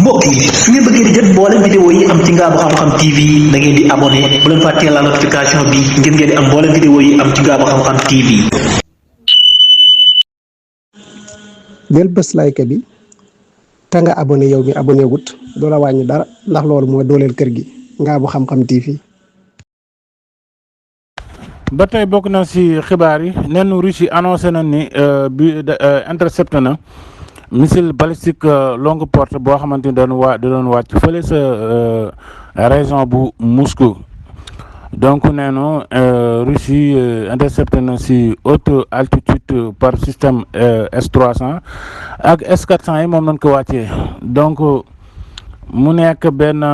mbokk yi su ngeen bëggee di jot mboolem vidéo yi am ci Ngaabu Xam-Xam TV da ngeen di abonné bu leen fàttee la notification bi ngir ngeen di am mboolem vidéo yi am ci Ngaabu Xam-Xam TV. del bés like bi te nga abonné yow mi abonné wut doo la wàññi dara ndax loolu mooy dooleel kër gi Ngaabu Xam-Xam TV. ba tey bokk na si xibaar yi nen Russie annoncé na ni bi intercepté na missile balistique longue portée boo xamante ni doon wàcc fële sa région bu Moscou. donc nee na Russie intercepté na si haute altitude par système S-300 ak S-400 yi moom nañ ko wàccee donc mu nekk benn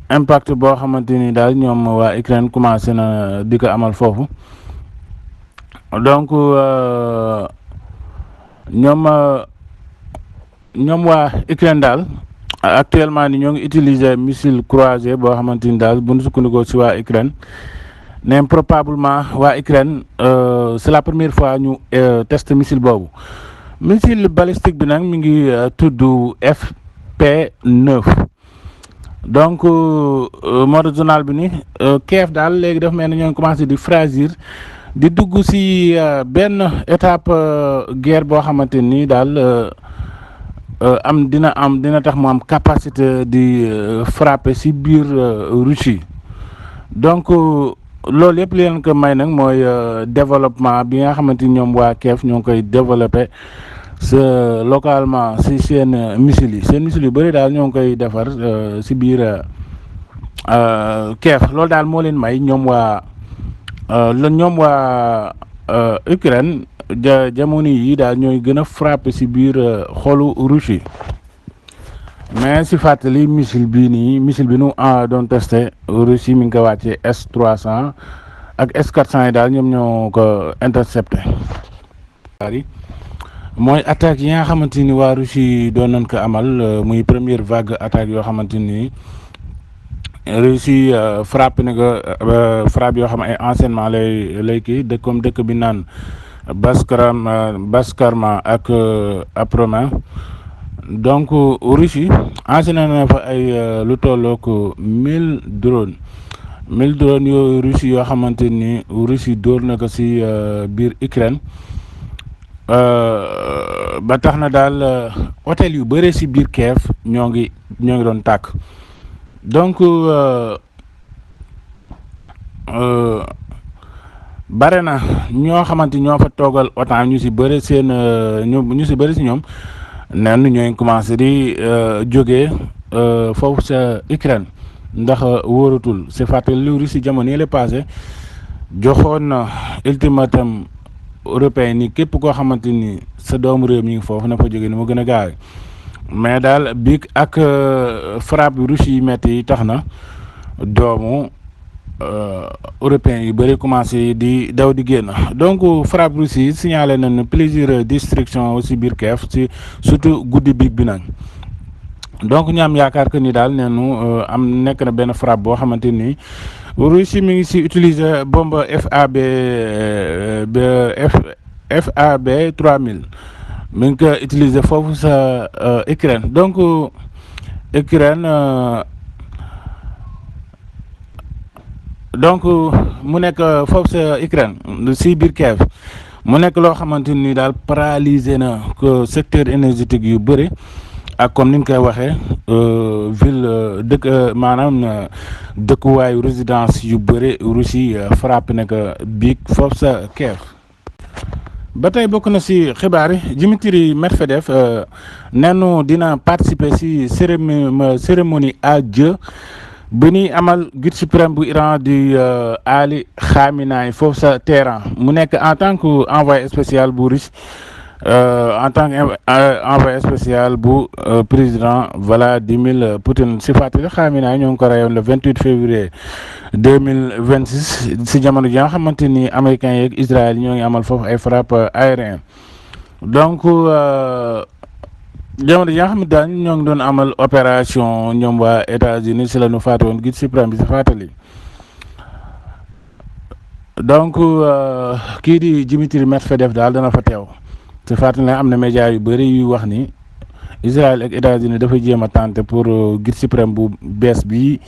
impact boo xamante ni daal ñoom waa Ukraine commencé na di ko amal foofu donc ñoom waa Ukraine daal actuellement ni ñoo ngi utiliser missile croisé boo xamante ni daal bu ñu sukkandikoo si waa Ukraine ne probablement waa Ukraine c'est la première fois ñu test missile boobu missile balistique bi nag mi ngi tudd FP9 donc mode journal bi ni Kiev daal léegi daf mel ne ñoo ngi commencé di fragir di dugg si benn étape guerre boo xamante ni daal dina tax mu am capacité di frapper si biir Russie donc loolu yëpp li leen ko may nag mooy développement bi nga xamante ni ñoom waa Kiev ñoo ngi koy développé localement si seen missiles yu bëri daal ñoo ngi koy defar si biir Kiev loolu daal moo leen may ñoom waa Ukraine jamono yi daal ñooy gën a frappé si biir xolu Russie mais si fàttali missile bi nu doon testé Russie mi ngi ko wàccee S-300 ak S-400 yi daal ñoom ñoo ko intercepté. mooy attaque yi nga xamante ni waa Russie doon nañ ko amal muy première vague attaque yoo xamante ni Russie frappé na ko frappe yoo xam ay enseignement lay kii comme dëkk bi naan Baskarma ak Aproman donc Russie enseigné na fa ay lu tollook 1000 drones yooyu Russie yoo xamante ni Russie dóor na ko si biir Ukraine ba tax na daal hôtel yu bëre si biir Kiev ñoo ngi doon tàkk donc bare na ñoo xamante ñoo fa toogal OTAN ñu si bëri ñu si bëri si ñoom nen ñooy commencé di jógee foofu sa Ukraine ndax wóoratul c'est fàttali lu Russie jamono yi la passé joxoon na ultimatum européen ni képp koo xamante ni sa doomu réew mi ngi foofu na fa jógee ni mu gën a gaawe mais daal biig ak frappe Russie yi métti yi tax na doomu européens yu bëri commencé di daw di génn donc frappe Russie yi signalé nañu plusieurs destructions aussi biir Kiev si surtout guddi biig bi nag donc ñu am yaakaar que ni daal neenu nekk na benn frappe boo xamante ni Russie mi ngi si utiliser bombe FAB 3000 mi ngi ko utiliser foofu sa Ukraine donc Ukraine donc mu nekk foofu sa Ukraine si biir Kiev mu nekk loo xamante ni daal paralysé na que secteur énergétique yu bëri ak comme ni ñu koy waxee ville maanaam dëkkuwaayu résidence yu bëri Russie frappé na ko biig foofu sa Kiev. ba tey bokk na si xibaar yi Dmitry Medvedev nenu dina participer si cérémonie adieu bi ñuy amal guide suprême bu Iran di Ali Khamenei foofu sa Téhéran mu nekk en tant que envoyé spécial bu Russie en tant que envoyé spécial bu président Vladimir Poutine si fàttali Khamenei ñoo ngi ko reyoon le 28 février 2026 si jamono ji nga xamante ni américains yeeg Israël ñoo ngi amal foofu ay frappe aérien donc jamono ji nga xam ne daal ñoo ngi doon amal opération ñoom waa États-Unis si la ñu faatu woon guide suprême bi si fàttali donc kii di Dmitry Medvedev daal dana fa teew si fàttali ne am na média yu bëri yu wax ni Israël ak États-Unis dafa jéem a tenter pour guide suprême bu bees bi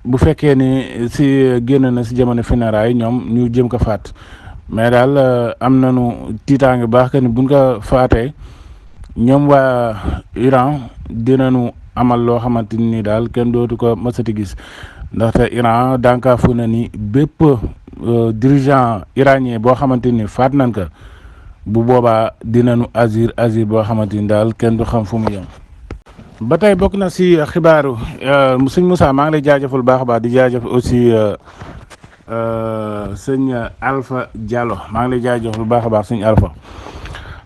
bu fekkee ni si génn na si jamono funérailles ñoom ñu jëm ko faat mais daal am nañu tiitaange baax que ni buñ ko faatee ñoom waa Iran dinañu amal loo xamante ni daal kenn dootu ko mësati gis ndaxte Iran dànkaafu na ni bépp dirigeant iranien boo xamante ni faat nañ ko bu boobaa dinañu agir boo xamante ni daal kenn du xam fu mu yem. ba tey bokk na si xibaaru sëñ Moussa maa ngi lay jaajëfal baax a baax di jaajëfal aussi sëñ Alpha Diallo maa ngi lay jaajëfal bu baax a baax sëñ Alpha.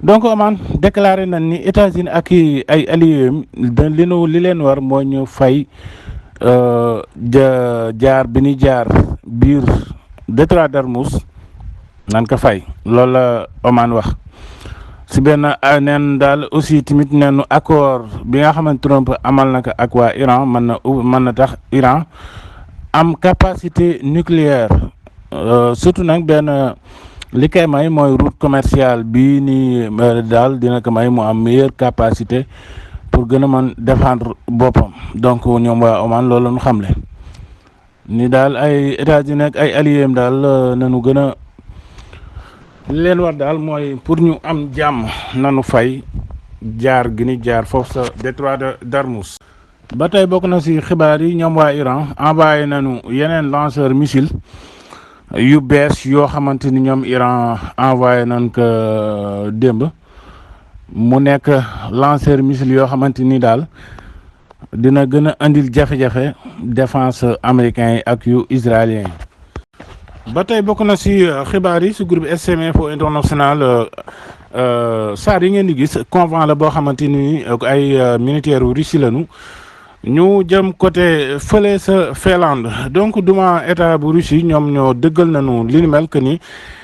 donc Oman déclaré nañ ni États-Unis ak ay alliés li leen war moo ñu fay jaar bi ni jaar biir détroit d'Ormuz nan ko fay loolu la Oman wax. si benn neen daal aussi tamit neenu accord bi nga xamante Trump amal na ko ak waa Iran mën na tax Iran am capacité nucléaire surtout nag benn li koy may mooy route commerciale bii nii daal dina ko may mu am meilleure capacité pour gën a mën défendre boppam donc ñoom waa Oman loolu la ñu xamle ni daal ay États-Unis ak ay alliés daal nañu gën a li leen war daal mooy pour ñu am jàmm nanu fay jaar gi ni jaar foofu sa détroit d'Ormuz. ba tey bokk na si xibaar yi ñoom waa Iran envoyé nañu yeneen lanceur missile yu bees yoo xamante ni ñoom Iran envoyé nañ ko démb mu nekk lanceur missile yoo xamante ni daal dina gën a andil jafe-jafe défense américain yi ak yu israélien yi. ba tey bokk na si xibaar yi si groupe STM Info International saar yi ngeen di gis convent la boo xamante ni ay militaire u Russie lañu ñu jëm côté fële sa Finlande donc duma état bu Russie ñoom ñoo dëggal nañu li ni mel que ni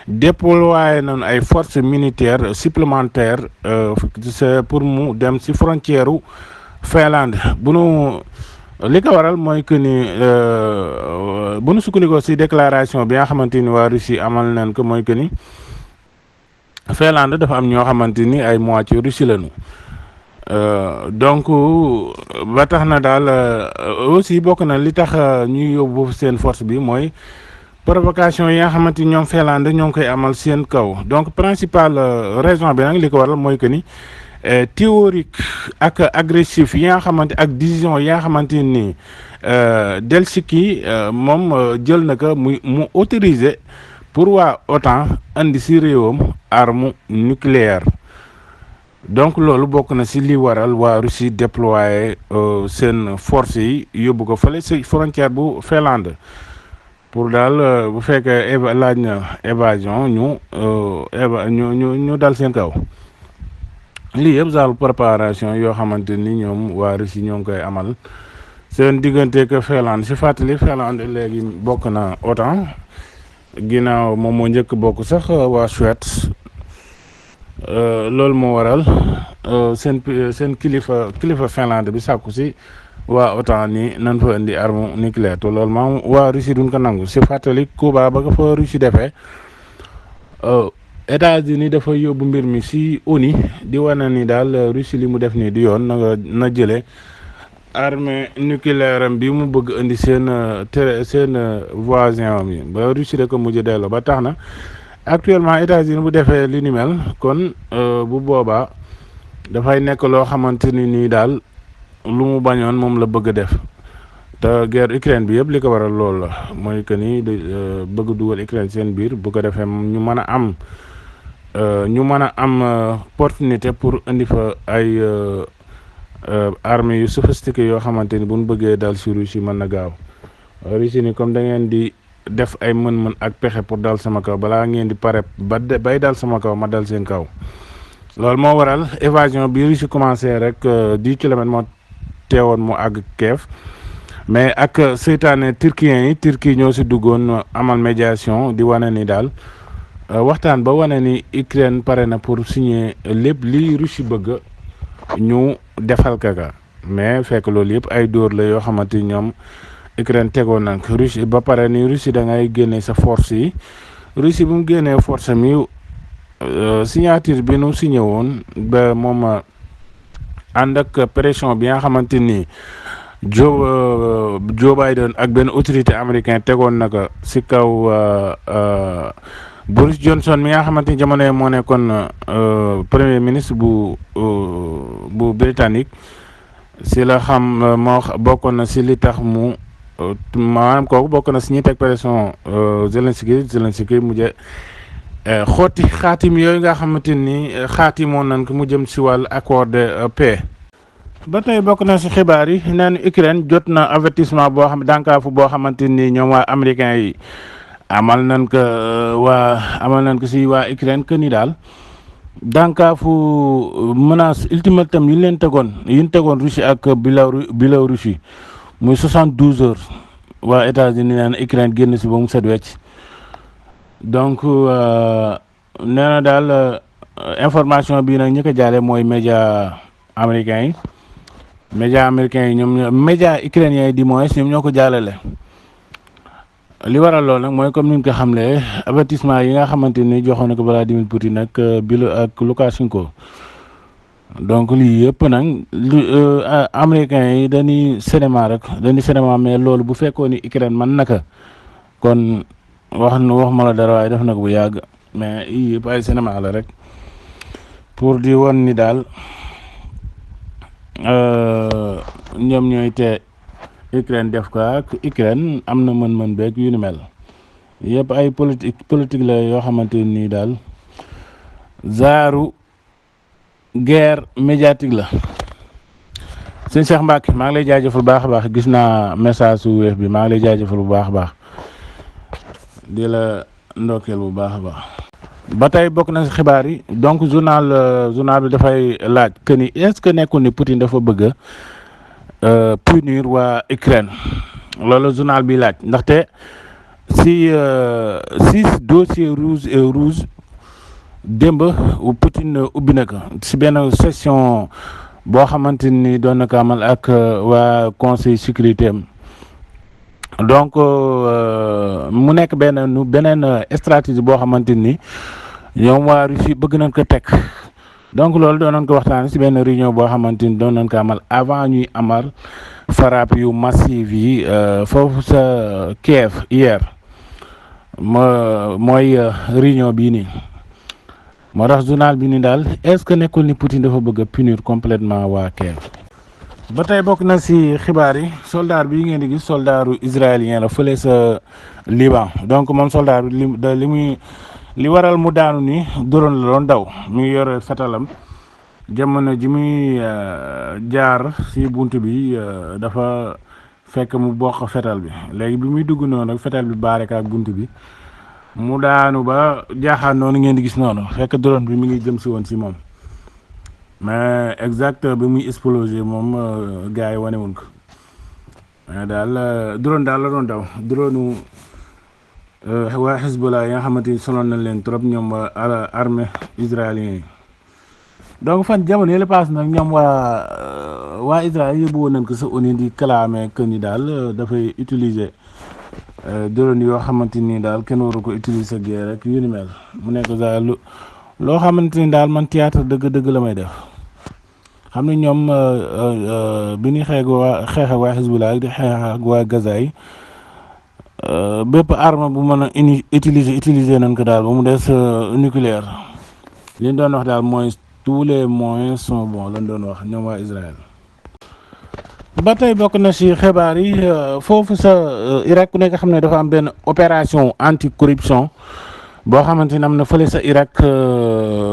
déployé nañu ay forces militaires supplémentaires pour mu dem si frontière u Finlande bu nu li ko waral mooy que ni bu nu sukkandikoo si déclaration bi nga xamante ni waa Russie amal nañ ko mooy que ni Finlande dafa am ñoo xamante ni ay moitié Russie lañu donc ba tax na daal aussi bokk na li tax ñuy yóbbu seen force bi mooy provocation yi nga xamante ni ñoom Finlande ñoo ngi koy amal seen kaw donc principale raison bi nag li ko waral mooy que ni théorique ak agressif yi nga xamante ak décision yi nga xamante ni Helsinki moom jël na ko mu autorisé pour waa OTAN andi si réewam arme nucléaire donc loolu bokk na si li waral waa Russie déployé seen force yi yóbbu ko fële si frontière bu Finlande pour daal bu fekkee laaj na évasion ñu dal seen kaw. lii yëpp daal préparation yoo xamante ni ñoom waa Russie ñoo ngi koy amal seen diggante que Finlande si fàttali Finlande léegi bokk na OTAN ginnaaw moom moo njëkk bokk sax waa Suède loolu moo waral seen kilifa Finlande bi sàkku si waa OTAN ni nan fa indi arme nucléaire te loolu moom waa Russie duñ ko nangu si fàttali Cuba ba ko fa Russie defee États-Unis dafa yóbbu mbir mi si ONU di wane ni daal Russie li mu def nii di yoon na jëlee armée nucléaire am bi mu bëgg indi seen voisin am yi ba Russie da ko mujj delloo ba tax na actuellement États-Unis bu defee li ni mel kon bu boobaa dafay nekk loo xamante ni nii daal lu mu bañoon moom la bëgg a def te guerre Ukraine bi yëpp li ko waral loolu la mooy que ni bëgg dugal Ukraine seen biir bu ko defee ñu mën a am opportunité pour indi fa ay armées yu sophistiqué yoo xamante ni bu ñu bëggee dal si Russie mën na gaaw Russie ni comme da ngeen di def ay mën-mën ak pexe pour dal sama kaw balaa ngeen di pare bay dal sama kaw ma dal seen kaw loolu moo waral évasion bi Russie commencé rek 10 kilomètres moo teewoon mu àgg Kiev mais ak seytaane turquien yi Turquie ñoo si duggoon amal médiation di wane ni daal waxtaan ba wane ni Ukraine pare na pour signer lépp li Russie bëgg ñu defal kaka mais fekk loolu yëpp ay dóor la yoo xamante ni ñoom Ukraine tegoon nag Russie ba pare ni Russie da ngay génne sa force yi Russie bu mu génnee force mi signature bi nu signé woon ba moom ànd ak pression bi nga xamante ni Joe Biden ak benn autorité américain tegoon na ko si kaw Boris Johnson mi nga xamante ni jamono moo nekkoon premier ministre bu britannique si la xam moo bokkoon na si li tax mu maanaam kooku bokk na si ñi teg pression Zelensky mujj xooti xaatim yooyu nga xamante ni xaatimoon nañ ko mu jëm si wàllu accord de paix. ba tey bokk na si xibaar yi naan Ukraine jot na avertissement boo xam dànkaafu boo xamante ni ñoom waa américain yi amal nañ ko si waa Ukraine que ni daal dànkaafu menace ultimatum yi ñu tegoon Russie ak Biélorussie muy 72 heures waa États-Unis naan Ukraine génn si ba mu set wecc donc nee na daal information bii nag ñi ko jaale mooy média américain yi ñoom média ukrainien yi di moins ñoom ñoo ko jaalale li waral loolu nag mooy comme ni ñu ko xamlee avertissement yi nga xamante ni joxoon na ko Vladimir Poutine ak Lukashenko donc lii yëpp nag américain yi dañuy cinéma mais loolu bu fekkoon ni Ukraine man naka kon wax ma la dara waaye def na ko bu yàgg mais yii yëpp ay cinéma la rek pour di won ni daal ñoom ñooy te Ukraine def ko ak Ukraine am na mën-mën beeg yu ni mel yëpp ay politique la yoo xamante ni daal zaaru guerre médiatique la. sëñ Cheikh Mbacke maa ngi lay jaajëfal bu baax a baax gis naa message su weef bi maa ngi lay jaajëfal bu baax a baax di la ndokkeel bu baax a baax. ba tey bokk na si xibaar yi donc journal bi dafay laaj que ni est-ce que nekkul ni Poutine dafa bëgg a punir waa Ukraine loolu journal bi laaj ndaxte si 6 dossiers rouges démb Poutine ubbi na ko si benn session boo xamante ni doon na ko amal ak waa conseil sécurité am donc mu nekk beneen stratégie boo xamante ni ñoom waa Russie bëgg nañ ko teg donc loolu doon nañ ko waxtaan si benn réunion boo xamante ni doon nañ ko amal avant ñuy amal frappe yu massive yi foofu sa Kiev hier mooy réunion bii nii moo tax journal bi ni daal est-ce que nekkul ni Poutine dafa bëgg a punir complètement waa Kiev. ba tey bokk na si xibaar yi soldat bi ngeen di gis soldaaru israélien la fële sa Liban donc moom soldat bi li waral mu daanu ni drone la doon daw mi ngi yor fetalam jamono ji muy jaar si bunt bi dafa fekk mu bokk fetal bi léegi bi muy dugg noonu ak fetal bi baare ak bunt bi mu daanu ba jaaxaan noonu ngeen di gis noonu fekk drone bi mi ngi jëm si woon si moom mais exact bi muy explosé moom gars yi wane wuñ ko mais daal drone daal la doon daw drone waa Hezbollah yi nga xamante ni soloon nañ leen trop ñoom waa armée israélien yi donc fan jamono yële paas nag ñoom waa Israël yóbbu woon nañ ko sa ONU di clamé que ni daal dafay utiliser drone yoo xamante ni daal kenn waru ko utiliser guerre rek yu ni mel mu nekk daal loo xamante ni daal man théâtre dëgg la may def xam ne ñoom bi ñuy xeex ak waa Hezbollah di xeex ak waa Gaza yi bépp arme bu mën a utiliser nañ ko daal ba mu des nucléaire li ñu doon wax daal mooy tous les moyens sont bons lañ doon wax ñoom waa Israël. ba tey bokk na si xibaar yi foofu sa Irak ku nekk xam ne dafa am benn opération anti corruption boo xamante ni am na fële sa Irak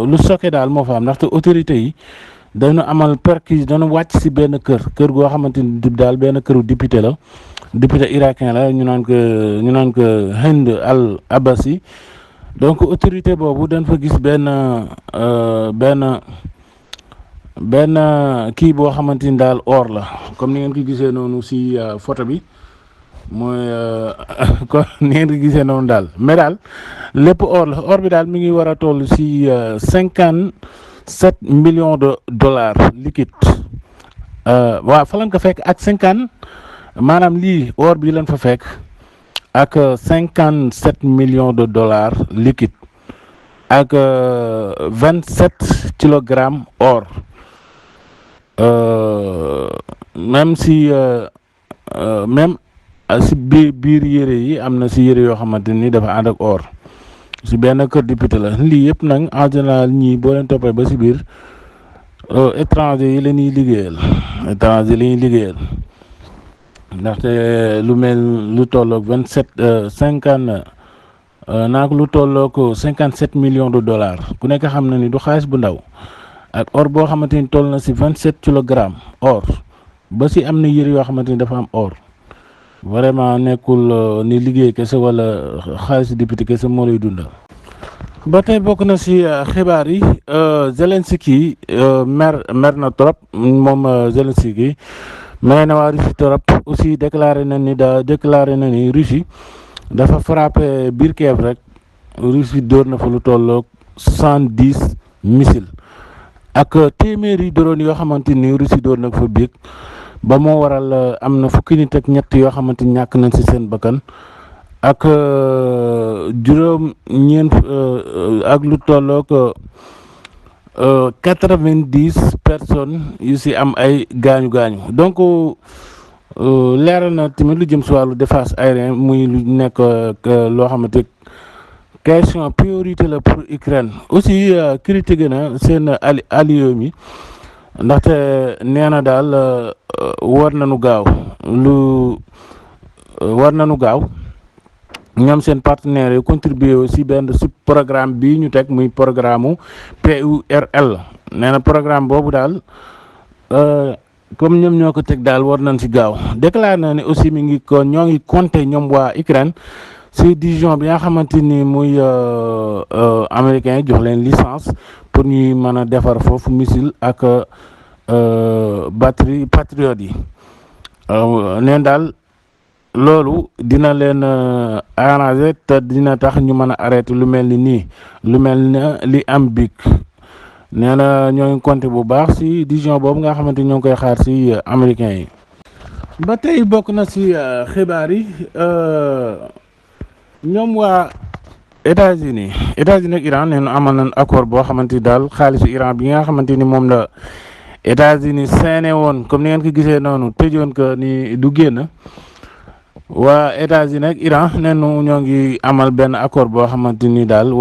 lu sokke daal moo fa am ndaxte autorité yi dañu amal perquisition dañu wàcc si benn kër goo xamante ni daal benn këru député la député irakien la ñu naan ko Hind al Abbasi donc autorité boobu dañ fa gis benn kii boo xamante ni daal or la comme ni ngeen ko gisee noonu si photo bi mooy kon ni ngeen ko gisee noonu daal mais daal lépp or la or bi daal mi ngi war a toll si 57 millions de dollars liquide waaw fa lañ ko fekk ak 50 maanaam lii or bi lañ fa fekk ak 57 millions de dollars liquide ak 27 kilogrammes or même si même si biir yére yi am na si yére yoo xamante ni dafa ànd ak or si benn kër député la lii yëpp nag en général ñii boo leen toppee ba si biir étranger yi la ñuy liggéeyal ndaxte lu mel lu tolloog 57 millions de dollars ku nekk xam na ni du xaalis bu ndaw ak or boo xamante ni toll na si 27 kilogrammes or ba si am na yëre yoo xamante ni dafa am or vraiment nekkul ni liggéey kese wala xaalis député kese moo lay dundal. ba tey bokk na si xibaar yi Zelensky mer na trop moom Zelensky mer na waa Russie trop aussi déclaré na ni Russie dafa frappé biir Kiev rek Russie dóor na fa lu tolloog 70 missiles ak téeméeri drone yoo xamante ni Russie dóor na fa biig ba moo waral am na fukki nit ak ñett yoo xamante ni ñàkk nañ si seen bakkan ak ak lu tolloog 90 personnes yu si am ay gaañu donc leeral na tamit lu jëm si wàllu défense aérien muy lu nekk loo xamante question priorité la pour Ukraine aussi critiqué na seen allié mi ndaxte nee na daal war nañu gaaw ñoom seen partenaires yi contribuer aussi benn si programme bi ñu teg muy programme PURL nee na programme boobu daal comme ñoom ñoo ko teg daal war nañ si gaaw déclaré na ne aussi ñoo ngi compter ñoom waa Ukraine si division bi nga xamante ni muy américain jox leen licence pour ñuy mën a defar foofu missile ak batterie patriote yi neen daal loolu dina leen arranger te dina tax ñu mën a arrêter lu mel ni li am big nee na ñoo ngi compter bu baax si division boobu nga xamante ni ñoo ngi koy xaar si américain yi. ba tey bokk na si xibaar yi ñoom waa États-Unis ak Iran nee na amal nañ accord boo xamante ni daal xaalisu Iran bi nga xamante ni moom la États-Unis seene woon comme ni ngeen ko gisee noonu tëjoon ko ni du génn. waa États-Unis ak Iran nee na ñoo ngi amal benn accord boo xamante ni daal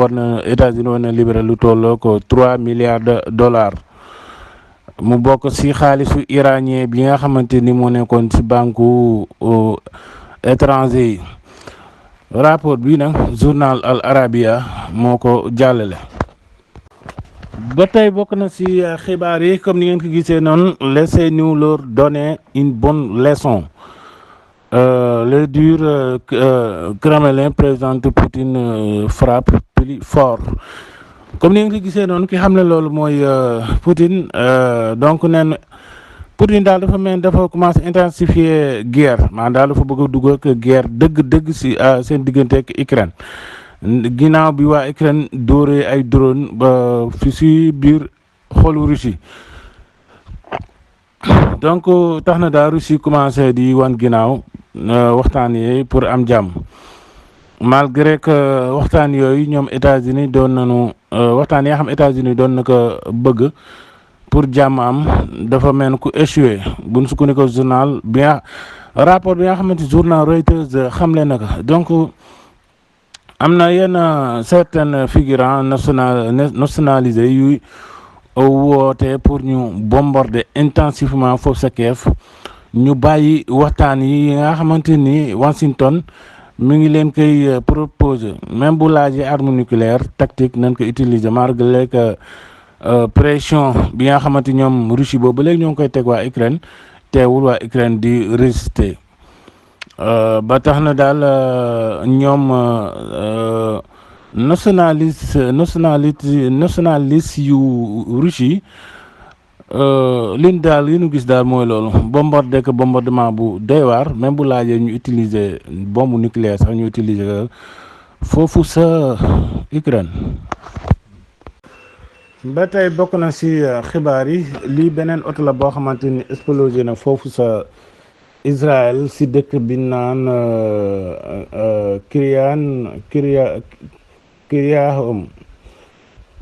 États-Unis war na libérer lu tolloo ko 3 milliards de dollars mu bokk si xaalisu iranien bi nga xamante ni moo nekkoon si banque étranger yi rapport bi nag journal Al Arabiya moo ko jàllale. ba tey bokk na si xibaar yi comme ni ngeen ko gisee noonu laissez-nous leur donner une bonne leçon. Le dur Kremlin présidente Poutine frappe plus fort comme ni ngeen ko gisee noonu ki xam ne loolu mooy Poutine donc neen Poutine daal dafa commencé intensifier guerre maanaam daal dafa bëgg a dugg ak guerre dëgg si seen diggante ak Ukraine ginnaaw bi waa Ukraine dóoree ay drone ba fi si biir xolu Russie donc tax na daal Russie commencé di wan ginnaaw waxtaan yi pour am jàmm malgré que waxtaan yooyu ñoom États-Unis doon nañu waxtaan yi xam États-Unis doon na ko bëgg pour jàmm am dafa mel ku échoué buñ sukkandiku journal rapport bi nga xamante journal Reuters xamle na ko donc am na yenn certains figurants nationalisés yuy woote pour ñu bombarder intensivement foofu sa Kiev ñu bàyyi waxtaan yi nga xamante ni Washington mi ngi leen koy proposer même bu laajee arme nucléaire tactique nañ ko utiliser malgré que pression bi nga xamante ñoom Russie boobu léegi ñoo ngi koy teg waa Ukraine teewul waa Ukraine di résister ba tax na daal ñoom nationaliste yu Russie li ñu gis daal mooy loolu bombardement bu doy waar même bu laajee ñu utiliser bombe nucléaire sax ñu utiliser foofu sa Ukraine. ba tey bokk na si xibaar yi lii beneen oto la boo xamante ni explosé na foofu sa Israël si dëkk bi naan Kiryahum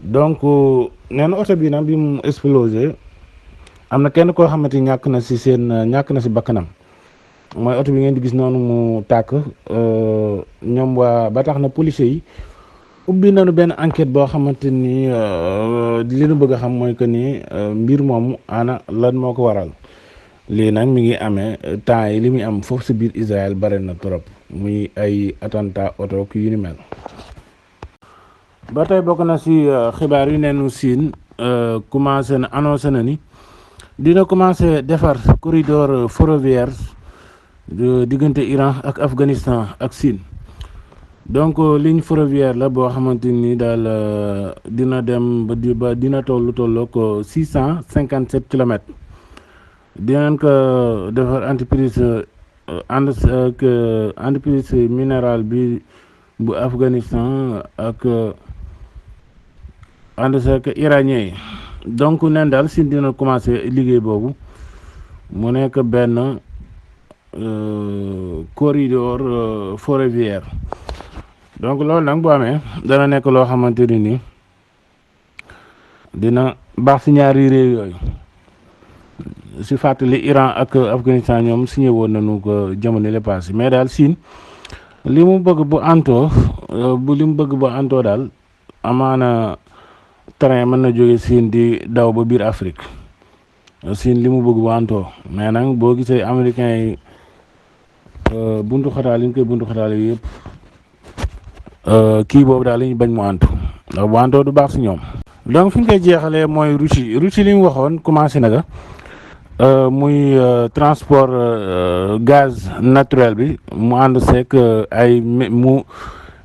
donc nee na oto bi nag bi mu explosé am na kenn koo xamante ni ñàkk na si bakkanam mooy oto bi ngeen di gis noonu mu tàkk. ñoom waa ba tax na policiers yi ubbi nañu benn enquête boo xamante ni li nu bëgg a xam mooy que ni mbir moomu ana lan moo ko waral. lii nag mi ngi amee temps yi li muy am foofu si biir Israël bare na trop muy ay attentat oto yu ni mel. ba tey bokk na si xibaar yu neenu Siin commencé na annoncé na ni dina commencé defar corridor ferroviaire diggante Iran ak Afghanistan ak Siin. donc ligne ferroviaire la boo xamante ni daal dina dem ba dina tolloog 657 kilomètres. dinañ ko defar entreprise minérale bi bu Afghanistan ak ànd ak iranien yi donc nen daal Siin dina commencé liggéey boobu mu nekk benn corridor ferroviaire donc loolu nag bu amee dana nekk loo xamante ni dina baax si ñaari réew yooyu. si fàttali Iran ak Afghanistan ñoom signé woon nañu ko jamono le passé mais daal Siin li mu bëgg bu antoo daal amaana train mën na jóge Siin di daw ba biir Afrique Siin li mu bëgg bu antoo mais nag boo gisee américains yi buntu xataal yi ñu koy buntu xataal yi yëpp kii boobu daal la ñu bañ mu antu ndax bu antoo du baax si ñoom. donc fi ñu koy jeexalee mooy Russie li mu waxoon commencé na ga muy transport gaz naturel bi mu ànd seek ay mu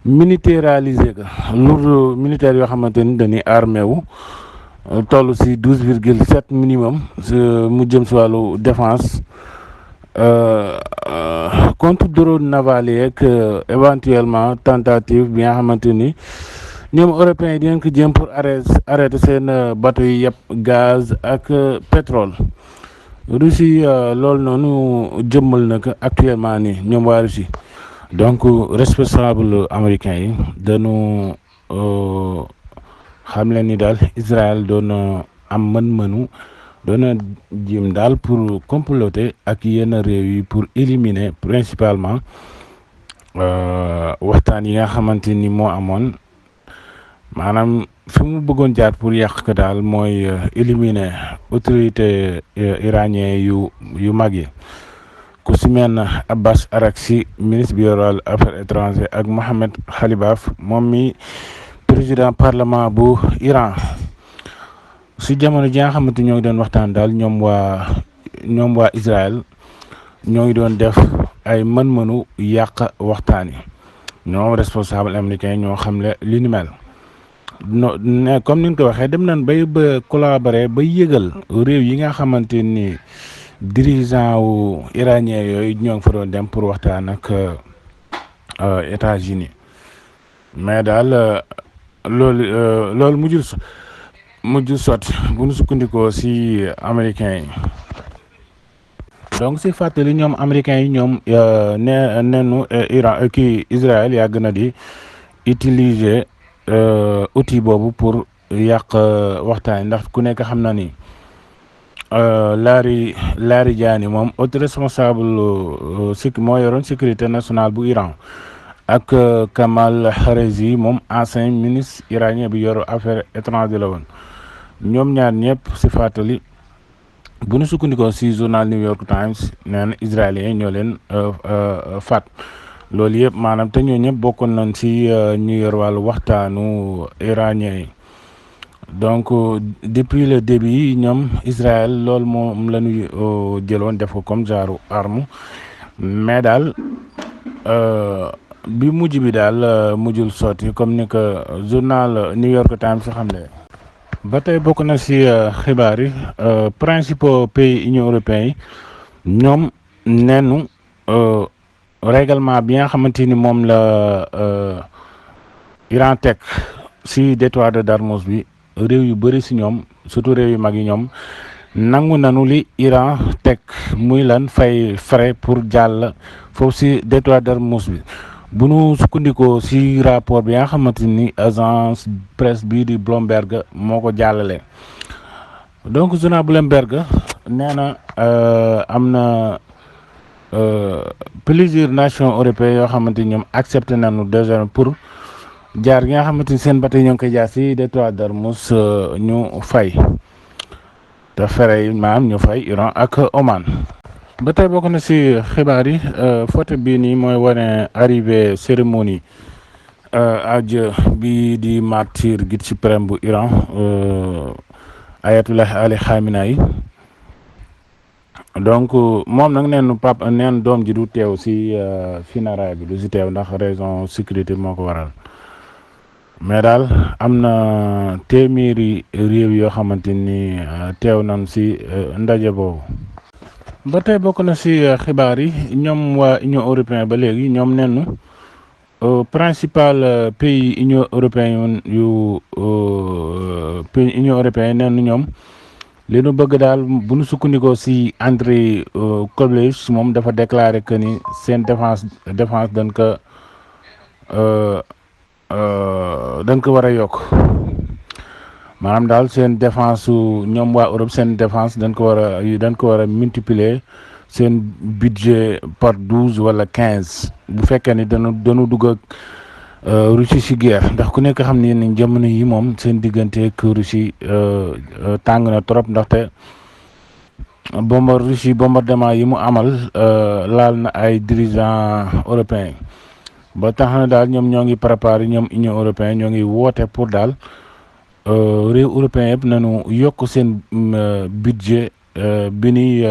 militarisé ko lourd militaire yoo xamante ni dañuy armé wu toll si 12,7 minimum mu jëm si wàllu défense contre drone naval yeeg éventuellement tentative bi nga xamante ni ñoom européens yi dinañ ko jëm pour arrêter seen bateau yi yëpp gaz ak pétrole. Russie loolu noonu jëmmal na ko actuellement nii ñoom waa Russie donc responsable américain yi dañu xam leen ni daal Israël doon am mën-mënu doon jéem daal pour comploter ak yenn réew yi pour éliminer principalement waxtaan yi nga xamante ni moo amoon maanaam fi mu bëggoon jaar pour yàq ko daal mooy éliminer autorité iranien yu mag yi ku si mel ne Abbas Araghchi ministre bi yor affaires étrangères ak Mohamed Khalibaf moom mi président parlement bu Iran si jamono ji nga xamante ñoo ngi doon waxtaan daal ñoom waa Israël ñoo ngi doon def ay mën-mënu yàq waxtaan yi ñoom responsable américain ñoo xamle li ni mel. no ne comme ni nga ko waxee dem nañ bay ba collaborer ba yëgal réew yi nga xamante ni dirigeant wu iranien yooyu ñoo ngi fa doon dem pour waxtaan ak États-Unis mais daal loolu mujjul sotti bu ñu sukkandikoo si américains yi. donc si fàttali ñoom américains yi ñoom neenu Iran kii Israël yàgg na di utiliser outil boobu pour yàq waxtaan ndax ku nekk xam na ni Laari Jaani moom autre responsable moo yoroon sécurité nationale bu Iran ak Kamal Kharezi moom ancien ministre iranien bi yor affaires étrangères la woon ñoom ñaar ñëpp si fàttali bu ñu sukkandikoo si journal New York Times nee na israélien ñoo leen faat loolu yëpp maanaam te ñoo ñëpp bokkoon nañ si ñu yor wàllu waxtaanu iranien yi donc depuis le début ñoom Israël loolu moom la ñu jëloon def ko comme genre arme mais daal bi mujj bi daal mujjul sotti comme ni ko journal New York Times si xam ne ba tey bokk na si xibaar yi principaux pays Union européenne yi ñoom neenu règlement bi nga xamante ni moom la Iran teg si détroit de Darmouz bi réew yu bëri si ñoom surtout réew yu mag yi ñoom nangu nanu li Iran teg muy lan fay frais pour jàll foofu si détroit de Darmouz bi bu nu sukkandikoo si rapport bi nga xamante ni agence presse bii di Bloomberg moo ko jàllale donc journal Bloomberg nee na am na plusieurs nations européennes yoo xamante ni ñoom accepté nañu désormais pour jaar gi nga xamante ni seen bateau ñoo ngi koy jaar si détroit d'Ormuz ñu fay te fere yi maanaam ñu fay Iran ak Oman. ba tey bokk na si xibaar yi photo bii nii mooy wane arrivée cérémonie adieu bi di martyr guide suprême bu Iran Ayatollah Ali Khamenei donc moom nag neen doom ji du teew si funérailles bi du si teew ndax raison sécurité moo ko waral mais daal am na téeméeri réew yoo xamante ni teew nañ si ndaje boobu. ba tey bokk na si xibaar yi ñoom waa Union européenne ba léegi ñoom nenn principal pays Union européenne yu pays Union européenne nenn ñoom li nu bëgg daal bu nu sukkandikoo si Andriy Koblish moom dafa déclaré que ni seen défense dañ ko war a yokk maanaam daal seen défense su ñoom waa Europe seen défense dañ ko war a multiplier seen budget par 12 wala 15 bu fekkee ni dañu dugg ak Russie si guerre ndax ku nekk xam ne ni jamono yi moom seen diggante ak Russie tàng na trop ndaxte bombardement yi mu amal laal na ay dirigeants européens ba tax na daal ñoom ñoo ngi préparé ñoom Union européenne ñoo ngi woote pour daal réew européen yëpp nañu yokk seen budget bi ni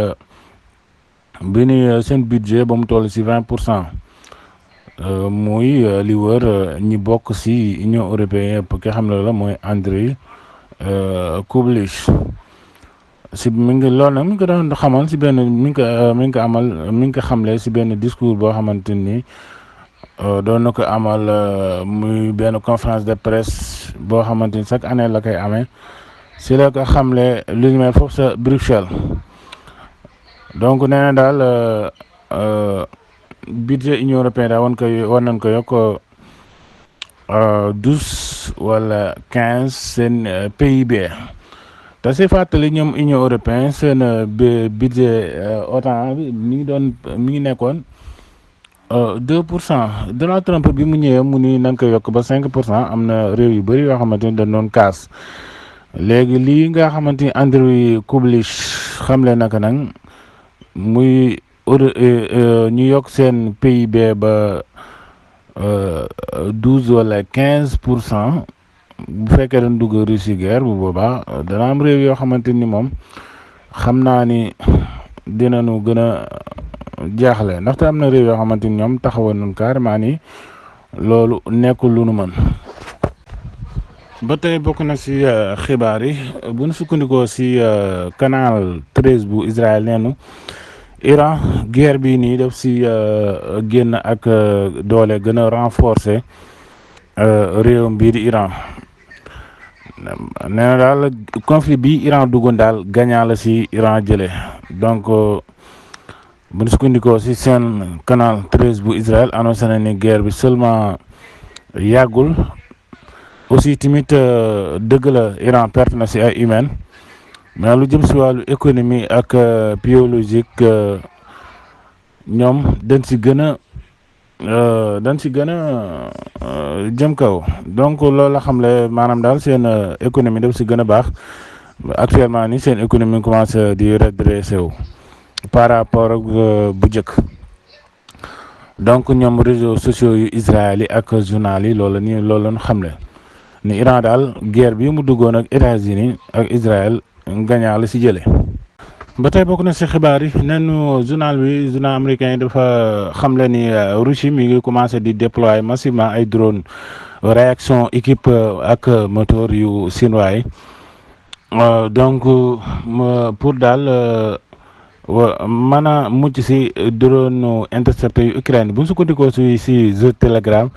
seen budget ba mu toll si 20%. muy li wër ñi bokk si Union européenne yëpp ki xam ne la mooy Andriy Koblish si mi ngi ko doon xamal si benn mi ngi ko xamle si benn discours boo xamante ni doon na ko amal muy benn conférence de presse boo xamante ni chaque année la koy amee si la ko xamle lu ñu mel foofu sa Bruxelles donc nee na daal budget Union européenne daal war nañ ko yokk 12 wala 15 seen PIB te si fàttali ñoom Union européenne seen budget OTAN bi mi ngi nekkoon 2%. Donald Trump bi mu ñëwee mu ni nañ ko yokk ba 5%. am na réew yu bëri yoo xamante ni dañ doon kaas léegi lii nga xamante ni Andriy Koblish xamle naka nag muy ñu yokk seen PIB ba 12 wala 15% bu fekkee dañ dugg Russie guerre bu boobaa dana am réew yoo xamante ni moom xam naa ni dinañu gën a jaaxle ndaxte am na réew yoo xamante ni ñoom taxawoon nañ carrément ni loolu nekkul lu nu mën. ba tey bokk na si xibaar yi bu nu sukkandikoo si canal 13 bu Israël neenu Iran guerre bi nii def si génn ak doole gën a renforcer réewam bii di Iran nee na daal conflit bi Iran duggoon daal gagnant la si Iran jëlee donc bu ñu sukkandikoo si seen canal 13 bu Israël annoncé na ni guerre bi seulement yàggul aussi tamit dëgg la Iran perte na si ay humains mais lu jëm si wàllu économie ak biologique ñoom dañ si gën a jëm kaw donc loolu la xam le maanaam daal seen économie daf si gën a baax actuellement ni seen économie commencé di redressé wu par rapport ak bu njëkk donc ñoom réseaux sociaux yu Israël yi ak journal yi loolu lañu xamle ni Iran daal guerre bi mu duggoon ak États-Unis ak Israël gagnant la si jële ba tey bokk na si xibaar yi nenu journal américain yi dafa xamle ni Russie mi ngi commencé di déployer massivement ay drone réaction équipe ak moteur yu chinois yi donc pour daal mën a mucc si drone intercepté yu Ukraine bu ñu sukkandikoo si The Telegraph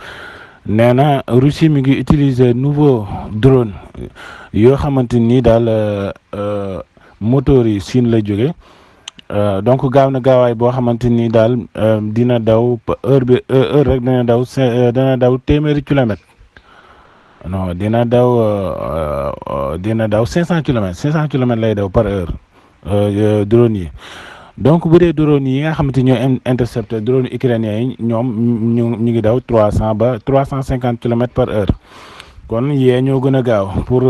nee na Russie mi ngi utiliser nouveau drone yoo xamante ni daal moteur yi Chine la jóge donc gaaw na gaawaay boo xamante ni daal dina daw heure rek dana daw téeméeri kilomètre non dina daw 500 kilomètres lay daw par heure drone yi. donc bu dee drone yi nga xamante ñoo intercepté drone ukrainien yi ñoom ñu ngi daw 300 ba 350 kilomètres par heure. kon yee ñoo gën a gaaw pour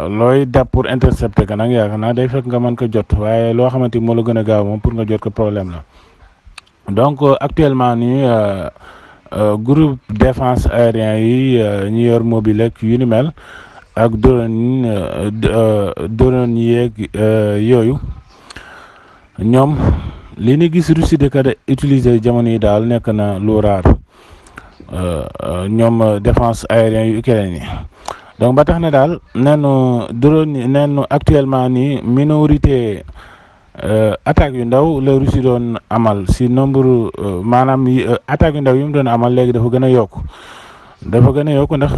looy dab pour intercepter ka nag yaakaar naa day fekk nga mën ko jot waaye loo xamante ni moo la gën a gaaw moom pour nga jot ko problème la. donc actuellement nii groupe défense aérien yi ñu yor mobile ak yu ni mel ak drone yeeg yooyu ñoom li ni gis Russie de ka utiliser jamono yi daal nekk na lu raar ñoom défense aérien yu Ukraine yi. donc ba tax na daal neenu actuellement nii minorité attaques yu ndaw la Russie doon amal si nombre maanaam attaques yu ndaw yi mu doon amal léegi dafa gën a yokku ndax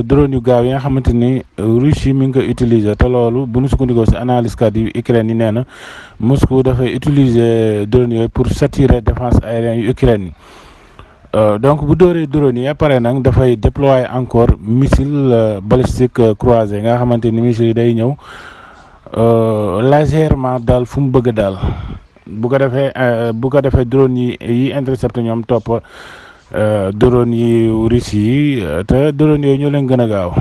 drone yu gaaw yi nga xamante ni Russie mi ngi ko utiliser te loolu bu ñu sukkandikoo si analyse kat yu Ukraine yi nee na Moscou dafay utiliser drone yooyu pour saturer défense aérienne yu Ukraine yi. donc bu dóoree drone yi après nag dafay déployer encore missile balistique croisé nga xamante ni missile yi day ñëw légèrement daal fu mu bëgg daal bu ko defee drone yi intercepté ñoom topp drone yi Russie yi te drone yooyu ñoo leen gën a gaaw.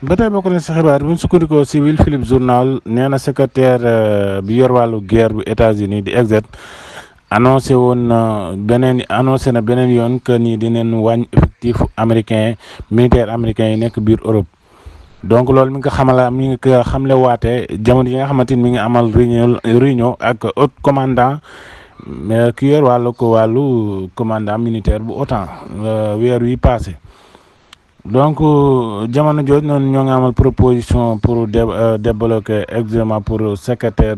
ba tey bokk na si xibaar bu ñu sukkandikoo si Will Phillips journal nee na secrétaire bi yor wàllu guerre bu États-Unis di exet annoncé na beneen yoon que ni dinañ wàññi effectif militaire américain yi nekk biir Europe. donc loolu mi ngi ko xamle waate jamono yi nga xamante ni mi ngi amal réunion ak haut commandant ki yor wàllu commandant militaire bu OTAN weer wi passé. donc jamono jooju noonu ñoo ngi amal proposition pour débloquer examen pour secrétaire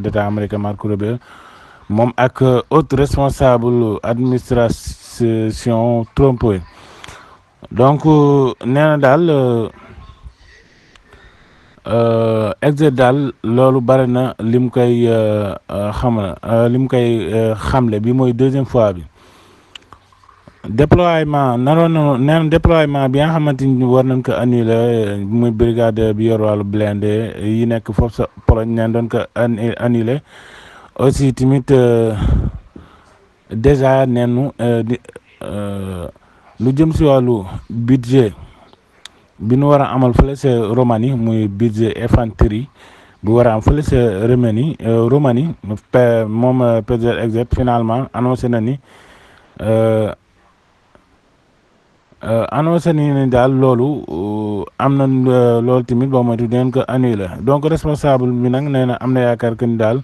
d'État américain Marco Rubio moom ak haute responsable administration Trump yi. donc nee na daal exet daal loolu bari na lim koy xamle bi mooy deuxième fois bi. déploiement déploiement bi nga xamante ni war nañ ko annuler muy brigade bi yor wàllu blindé yi nekk foofu sa Pologne neen doon ko annuler aussi tamit déjà neenu lu jëm si wàllu budget bi nu war a amal fële sa Roumanie muy budget infanterie bu war a am fële sa Roumanie moom président exec finalement annoncé na ni daal loolu am na loolu tamit boo moytu dinañ ko annulé donc responsable bi nag nee na am na yaakaar que ni daal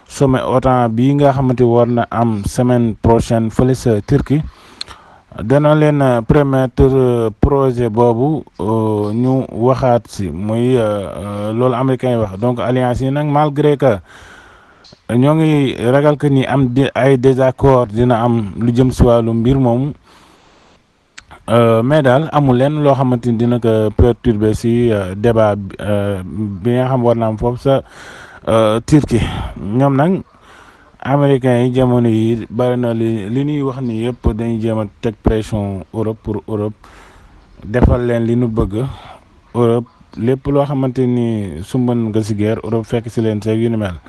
sommet OTAN bii nga xamante war na am semaine prochaine fële sa Turquie dana leen permettre projet boobu ñu waxaat si muy loolu américain yi wax donc alliance yi nag malgré que ñoo ngi ragal que ni ay désaccord dina am lu jëm si wàllu mbir moomu mais daal amul leen loo xamante ni dina ko perturber si débat bi nga xam war na am foofu sa Turquie. ñoom nag américains yi jamono yi bari na li ñuy wax ni yëpp dañuy jéem a teg pression Europe pour Europe defal leen li nu bëgg Europe lépp loo xamante ni sumban nga si guerre Europe fekk si leen seeg yu ni mel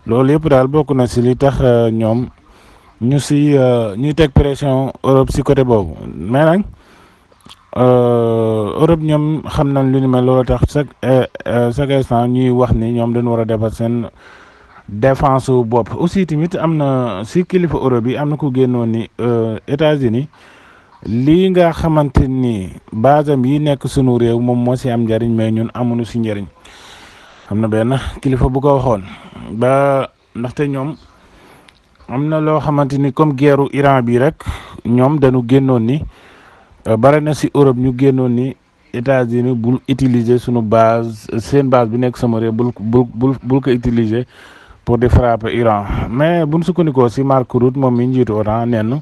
loolu yëpp daal bokk na si li tax ñoom ñuy teg pression Europe si côté boobu mais nag Europe ñoom xam nañ lu ni mel loolu tax chaque instant ñuy wax ni ñoom dañu war a defar seen défense bopp aussi tamit am na si kilifa Europe yi am na ku génnoon ni États-Unis lii nga xamante ni basam yi nekk sunu réew moom moo si am njariñ mais ñun amuñu si njariñ am na benn kilifa bu ko waxoon ba ndaxte ñoom am na loo xamante ni comme guerru Iran bi rek ñoom dañu génnoon ni bare na si Europe ñu génnoon ni États-Unis bul utiliser sunu seen base bi nekk sama réew bul ko utiliser pour di frapper Iran mais buñ sukkandikoo si Mark Rutte moom mi njiitu OTAN nenn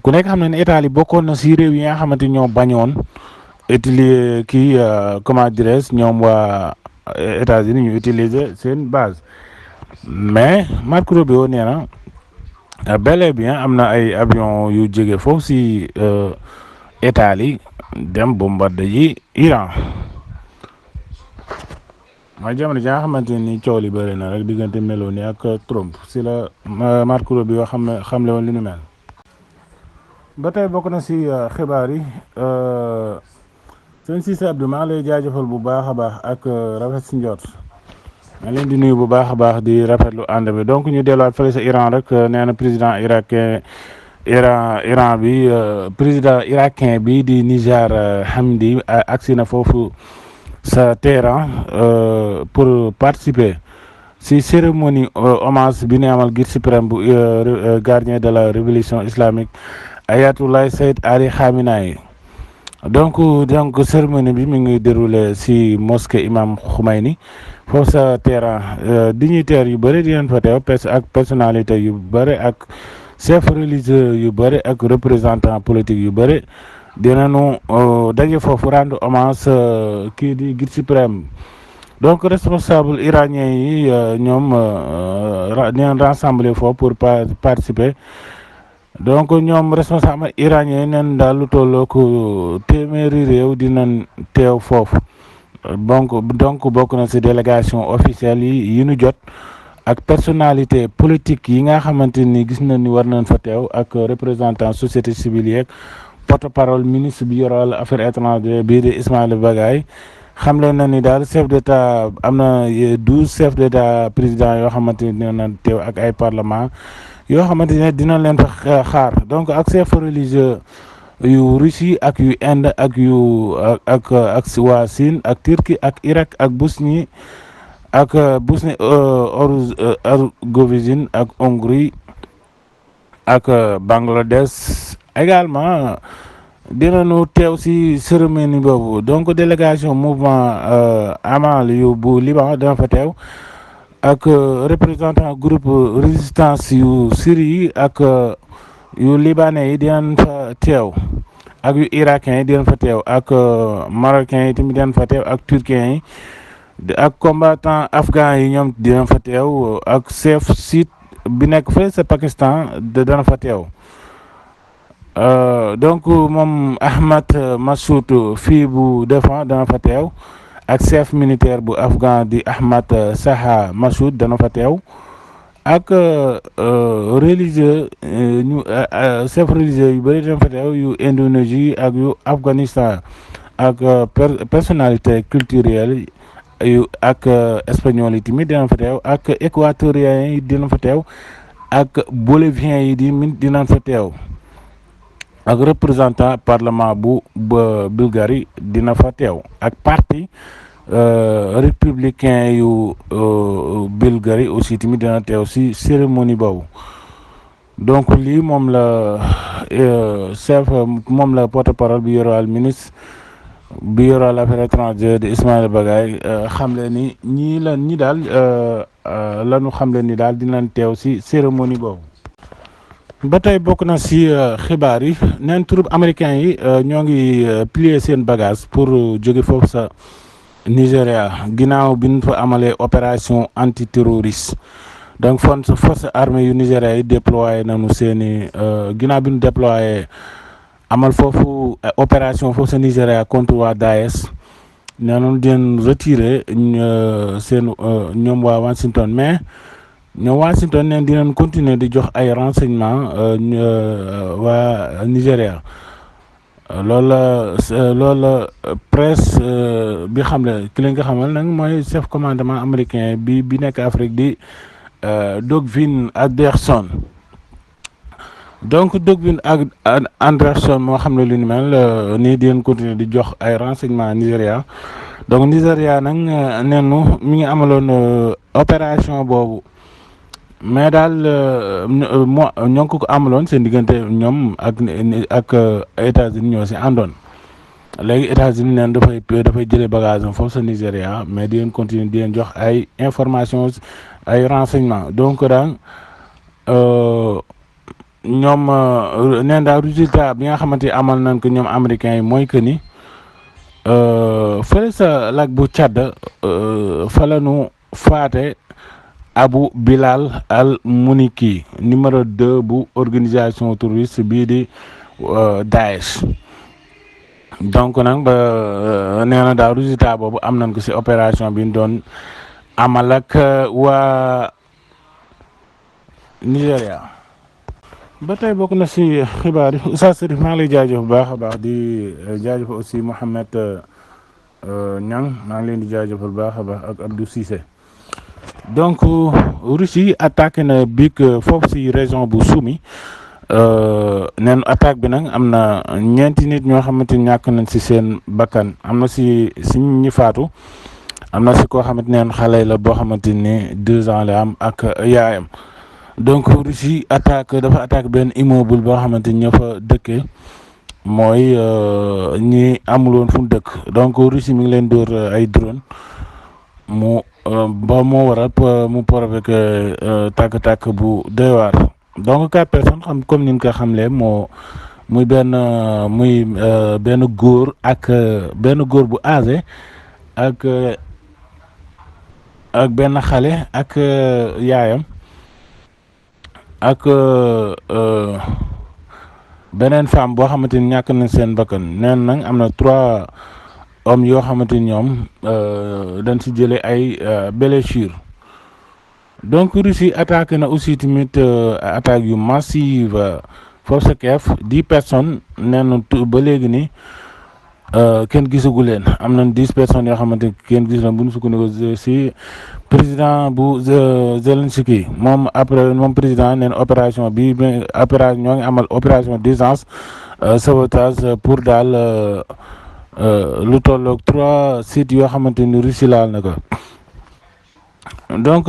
ku nekk xam ne ne Italie bokkoon na si réew yi nga xamante ñoo bañoon utiliser comment dirais-je ñoom waa États-Unis ñu utiliser seen base mais Mark Rubio nee na bel et bien am na ay avion yu jóge foofu si Italie dem bombardé ji Iran mooy jamono ji nga xamante ni coow li bëri na rek diggante Meloni ak Trump si la Marco Rubio yoo xamle woon li nu mel. ba tey bokk na si xibaar yi sëñ Cissé Abdou maa ngi lay jaajëfal bu baax a baax ak rafet si njort maa leen di nuyu bu baax a baax di rafetlu ànd bi donc ñu delluwaat fële sa Iran rek nee na président Iran bi président irakien bi di Nijar Hamdi agsi na foofu sa Téhéran pour participer si cérémonie hommage bi ñu amal guide suprême bu gardien de la révolution islamique Ayatollah Sayyid Ali Khamenei donc cérémonie bi mi ngi déroulé si mosquée Imam Khomeini foofu sa Téhéran dignitaires yu bëri di leen fa teew ak personnalité yu bëri ak chef religieux yu bëri ak représentant politique yu bëri dinañu daje foofu rendre hommage kii di guide suprême donc responsable iranien yi ñoom dinañ rassembler foofu pour participer donc ñoom responsable iranien yi neen daal lu tolloo ko téeméeri réew dinañ teew foofu donc bokk na ci délégation officielle yi ñu jot ak personnalité politique yi nga xamante ni gis na ni war nañ fa teew ak représentant société civile yeeg porte-parole ministre bi yoral affaires étrangères bii di Ismaïla Bagaye xamle na ni daal chef d'état am na 12 chefs d'état président yoo xamante ni dina teew ak ay parlement yoo xamante ne dina leen fa xaar donc ak chef religieux yu Russie ak yu Inde ak yu ak waa Chine ak Turquie ak Irak ak Bosnie ak Bosnie Herzégovine ak Hongrie ak Bangladesh également dinañu teew si cérémonie boobu donc délégation mouvement Amal yu bu Liban dina fa teew ak représentant groupe résistance yu Syrie yi ak yu libanais yi dinañ fa teew ak yu irakien yi dinañ fa teew ak marocain yi tamit dinañ fa teew ak turquien yi ak combattant afghan yi ñoom dinañ fa teew ak chef site bi nekk fële sa Pakistan dana fa teew donc moom Ahmad Massoud fii bu défense dana fa teew ak chef militaire bu afghan di Ahmad Saha Massoud dana fa teew ak religieux ñu chef religieux yu bëri dana fa teew yu Indonésie ak yu Afghanistan ak personnalité culturelle yu ak espagnol yi tamit dina fa teew ak équatorien yi dina fa teew ak bolivien yi dina fa teew ak représentant parlement bu Bulgarie dina fa teew ak parti républicain yu Bulgarie aussi tamit dina teew si cérémonie boobu donc lii moom la porte-parole bi yoral ministre bi yoral affaires étrangères di Ismaïla Bagaye xamle ni ñi daal lañu xamle ni daal dinañ teew si cérémonie boobu. ba tey bokk na si xibaar yi neen troupe américain yi ñoo ngi plier seen bagage pour jóge foofu sa Nigéria ginnaaw bi ñu fa amalee opération antiterroriste donc force armée yu Nigéria yi déployé nañu seeni ginnaaw bi ñu déployé amal foofu opération foofu sa Nigéria contre waa Daesh nee nañu den retiré seen ñoom waa Washington mais ñoom Washington neen dinañ continuer di jox ay renseignements waa Nigéria loolu la presse bi xam ne ki leen nga xamal nag mooy chef commandement américain bi nekk Afrique di Dogvin Anderson donc Dogvin ak Anderson moo xam ne lu ni mel nii dinañ continuer di jox ay renseignements Nigéria donc Nigéria nag neenu mi ngi amaloon opération boobu mais daal ñoo ngi ko amaloon seen diggante ñoom ak États-Unis ñoo si àndoon léegi États-Unis neen dafay jëlee bagage am foofu sa Nigéria mais di leen continuer di leen jox ay informations ay renseignements donc daal ñoom neen daal résultat bi nga xamante ni amal nañ ko ñoom américains yi mooy que ni fële sa lac bu Tchad fa la ñu faate Abu Bilal al Muniki numéro 2 bu organisation terroriste bii di Daesh donc nag ba nee na daal résultat boobu am nañ ko si opération bi ñu doon amal ak waa Nigéria. ba tey bokk na si xibaar yi Oustaz Serif maa ngi lay jaajëf bu baax a baax di jaajëf aussi Mouhamed Niang maa ngi leen di jaajëfal bu baax a baax ak Abdou Cissé. donc Russie attaqué na biig foofu si région bu Soumy neen attaque bi nag am na ñeenti nit ñoo xamante ni ñàkk nañ si seen bakkan am na si ñi faatu am na si koo xamante neen xale la boo xamante ni 2 ans la am ak yaayam. donc Russie dafa attaque benn immeuble boo xamante ni ñoo fa dëkkee mooy ñi amuloon fu mu dëkk donc Russie mi ngi leen dóor ay drone mu ba moo waral mu provoqué tàkk-tàkk bu doy waar donc 4 personnes xam comme ni ñu ko xamlee muy benn góor ak benn góor bu âgé ak benn xale ak yaayam. ak beneen femme boo xamante ni ñàkk nañ seen bakkan neen nag am na 3 hommes yoo xamante ni ñoom dañ si jëlee ay blessures donc Russie attaqué na aussi tamit attaque yu massive foofu sa Kiev 10 personnes nee na ba léegi ni kenn gisagu leen am nañ 10 personnes yoo xamante ni kenn gis na bu ñu sukkandiku si président bu Zelensky moom président neen opération bi ñoo ngi amal opération d'urgence sauvetage pour daal lu tolloog 3 sites yoo xamante ni Russie laal na ko donc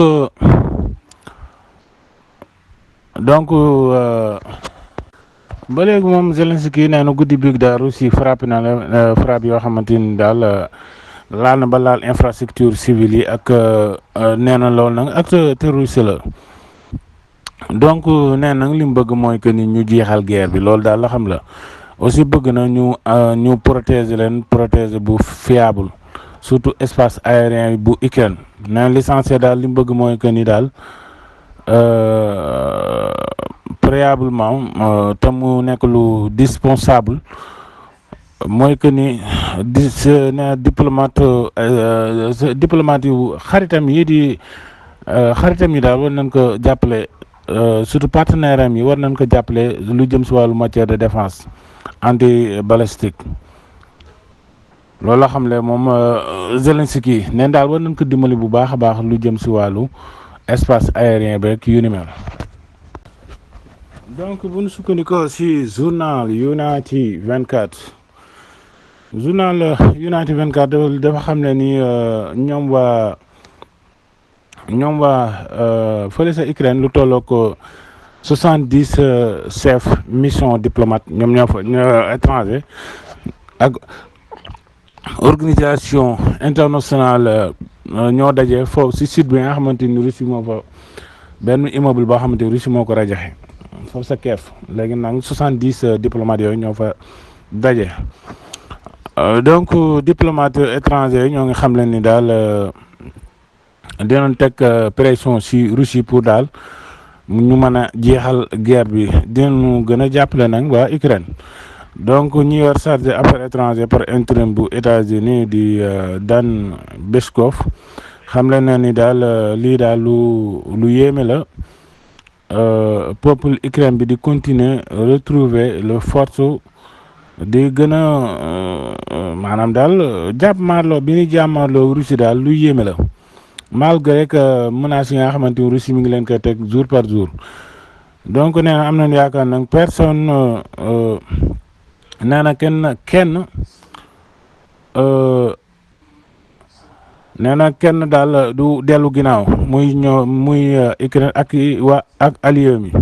ba léegi moom Zelensky nee na guddi biig daal Russie frappé na la frappe yoo xamante ni daal laal na ba laal infrastructure civile yi ak nee na loolu nag ak terroriste la donc nee na li mu bëgg mooy que ni ñu jeexal guerre bi loolu daal la xam la aussi bëgg na ñu protéger leen protéger bu fiable surtout espace aérien bu Ukraine nee na l'essentiel daal li mu bëgg mooy que ni daal préalablement te mu nekk lu dispensable mooy que ni diplomate yu xaritam yi daal war nañ ko jàppale surtout partenaire am yi war nañ ko jàppale lu jëm si wàllu matière de défense anti balistique loolu la xam le moom Zelensky neen daal war nañ ko dimbali bu baax a baax lu jëm si wàllu espace aérien beeg yu ni mel. donc bu ñu sukkandikoo si journal United 24 dafa xam ne ni ñoom waa fële sa Ukraine lu tolloo ko 70 chefs mission diplomate ñoom ñoo fa étranger ak organisation internationale ñoo daje foofu si site bi nga xamante ni Russie moo fa benn immeuble boo xamante ni Russie moo ko rajaxe foofu sa Kiev léegi nag 70 diplomates yooyu ñoo fa daje donc diplomate étranger ñoo ngi xam leen ni daal dinañ teg pression si Russie pour daal ñu mën a jeexal guerre bi dinañu gën a jàppale nag waa Ukraine donc ñi yor chargé affaires étrangères par intérim bu États-Unis di Dan Peskov xam leen na ni daal lii daal lu yéeme la peuple Ukraine bi di continuer retrouver le force di gën a maanaam daal jàmmaarloo bi ni jàmmaarloo Russie daal lu yéeme la malgré que menaces yi nga xamante ni Russie mi ngi leen koy teg jour par jour donc nee na am nañ yaakaar nag personne nee na kenn daal du dellu ginnaaw muy Ukraine ak allié mi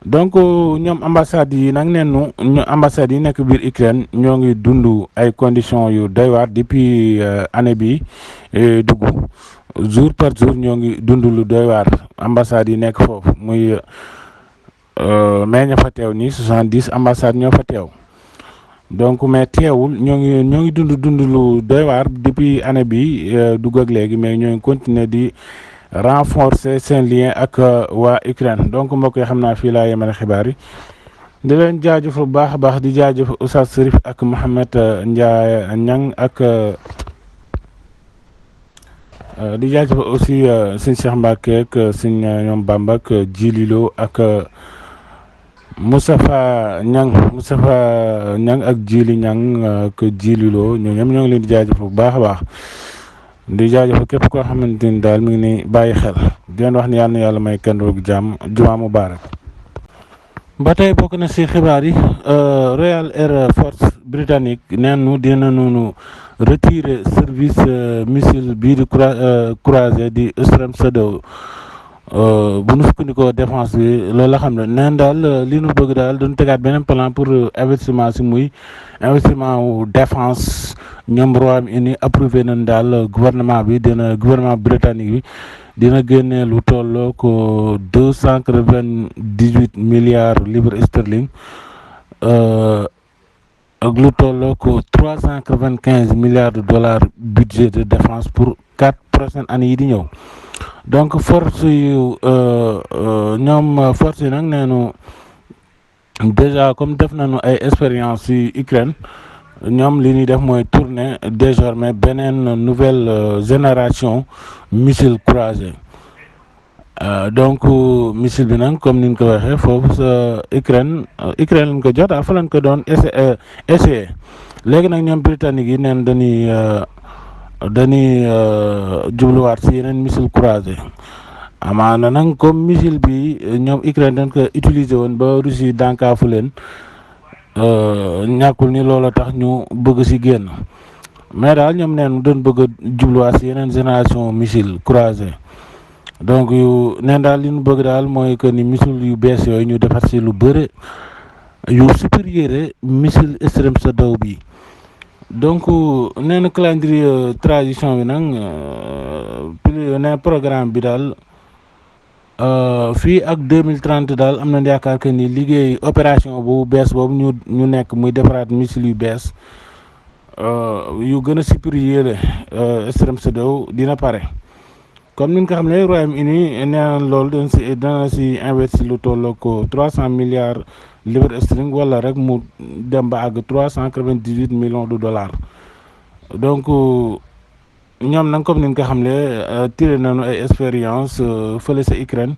donc ñoom ambassades yi nag ñu ambassades yi nekk biir Ukraine ñoo ngi dund ay conditions yu doy waar depuis année bi dugg jour par jour ñoo ngi dund lu doy waar ambassades yi nekk foofu muy mais ña fa teew nii 70 ambassades ñoo fa teew donc mais teewul ñoo ngi dund lu doy waar depuis année bi dugg ak léegi mais ñoo ngi continuer di renforcer seen lien ak waa Ukraine donc mbokk yi xam naa fii laa yemale xibaar yi di leen jaajëf bu baax a baax di jaajëf Oustaz Serif ak Mohamed Ndiaye Niang ak di jaajëf aussi sëñ Cheikh Mbacke ak sëñ ñoom Bamba ak Djililo ak Moustapha Niang ak Djili Niang ak Djililo ñoo ñoom ñoo ngi leen di jaajëf bu baax a baax di jaajëf képp koo xamante ni daal mi ngi ni bàyyi xel di leen wax ni yàlla na yàlla may kenn roog jàmm jumaa mubaarak. ba tey bokk na si xibaar yi Royal Air Force britannique neenu dinañu retirer service missile bii di croisé di Extreme Shadow bu nu sukkandikoo défense bi loolu la xam ne neen daal li nu bëgg daal dañu tegaat beneen plan pour investissement si muy investissement wu défense ñoom Royaume-Uni approuvé nañ daal gouvernement britannique bi dina génne lu tolloo ko 298 milliards livres sterling ak lu tolloo ko 395 milliards de dollars budget de défense pour 4 prochaines années yi di ñëw. donc force yu ñoom force yi nag neenu déjà comme def nañu ay expérience ci Ukraine ñoom li ñuy def mooy tourner désormais beneen nouvelle génération missile croisé donc missile bi nag comme ni ñu ko waxee foofu sa Ukraine lañ ko jot fa lañ ko doon essayé léegi nag ñoom britannique yi neen dañuy jubluwaat si yeneen missile croisé amaana nag comme missile bi ñoom Ukraine dañ ko utiliser woon ba Russie dànkaafu leen ñàkkul ni loola tax ñu bëgg si génn mais daal ñoom neen doon bëgg a jubluwaat si yeneen génération missile croisé donc neen daal li ñu bëgg daal mooy que ni missile yu bees yooyu ñu defar si lu bëre yu supérieur missile Extreme Shadow bi donc nee na calendrier transition bi nag ne programme bi daal fii ak 2030 daal am nañ yaakaar que ni liggéey opération bu bees boobu ñu nekk muy defaraat missile yu bees yu gën a supérieur Extreme Shadow dina pare comme ni nga ko xam ne Royaume-Uni nee na loolu dana si investir lu tolloo ko 300 milliards livres sterling wala rek mu dem ba àgg 398 millions de dollars donc ñoom nag comme ni nga ko xam ne tiré nañu ay expérience fële sa Ukraine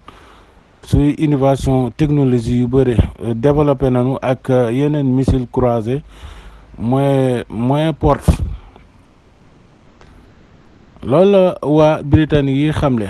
suy innovation technologie yu bëri développé nañu ak yeneen missile croisé moyen porte loolu la waa britannique yi xamle